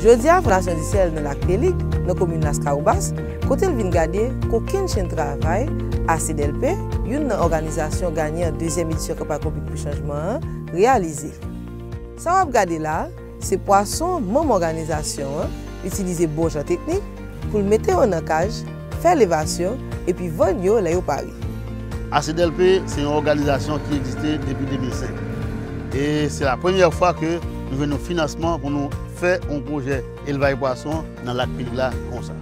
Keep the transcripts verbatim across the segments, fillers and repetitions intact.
Jodi a, Fondasyon Dicel nan Lak Pelig, nan komin Laskawobas, kote l vin gade kokennchenn travay A C D L P, youn nan òganizasyon ganyan dezyèm edisyon Kanpay Konbit pou Chanjman an, reyalize. Sa w ap gade la a, se pwason manm òganizasyon an itilize bon jan teknik pou l mete yo nan kaj, fè levasyon, epi vann yo lè yo pare. A C D L P se yon òganizasyon ki egziste depi de mil senk. E se la premyè fwa ke nou jwenn yon finansman pou nou fè yon pwojè elvaj pwason nan Lak Pelig la konsa.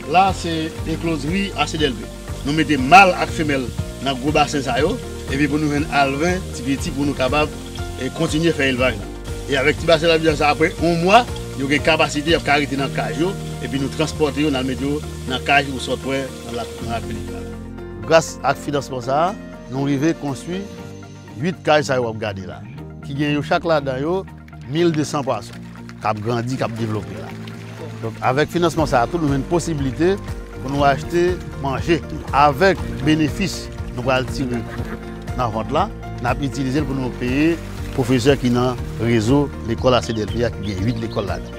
La se eklozri A C D L P. Nou mete mal ak femèl nan gwo basen sa yo, epi pou nou jwenn alven ti piti pou nou kapab, e, kontinye fè elvaj la. E avèk ti basen lavijan sa, apre yon mwa, yo gen kapasite, y ap ka rete nan kaj yo, epi nou transpòte yo, n al mete yo nan kaj ou sot wè nan Lak, nan Lak Pelig la. Gras ak finansman sa a, nou rive konstwi uit kay sa yo w ap gade la, ki gen yo chak ladan yo mil de san pwason k ap grandi, k ap devlope la. Donk, avèk finansman sa a tou, nou jwenn posiblite pou nou achte manje. Avèk benefis nou pral tire nan vant la, n ap itilize l pou nou peye pwofesè ki nan rezo lekòl A C D L P a, ki gen uit lekòl ladan.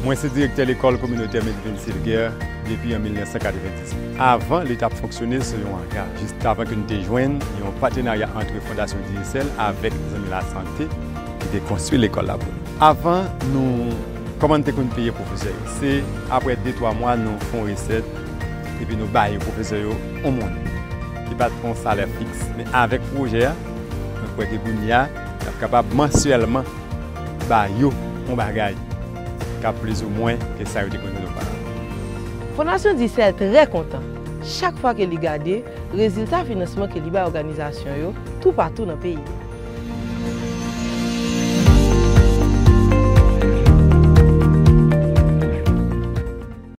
Mwen se direktè lekòl kominotè Melvin Silguer depi an mil nèf san katrevendizuit. Avan, li t ap fonksyone sou yon anga, jis avan ke nou te jwenn yon patenarya ant Fondasyon Digicel avèk Zanmi Lasante ki te konstwi lekòl la pou nou. Avan, nou, kòman nou te konn peye pwofesè yo? Se apre de twa mwa, nou fè yon resèt, epi nou bay pwofesè yo yon monnen. Li pa t yon salè fiks. Men avèk pwojè a, mwen kwè ke kounye a, n ap kapab mansyèlman ba yo yon bagay k ap plizoumwen ke sa yo te konn jwenn oparavan. Fondasyon Digicel trè kontan chak fwa ke li gade rezilta finansman ke li bay òganizasyon yo toupatou nan peyi a.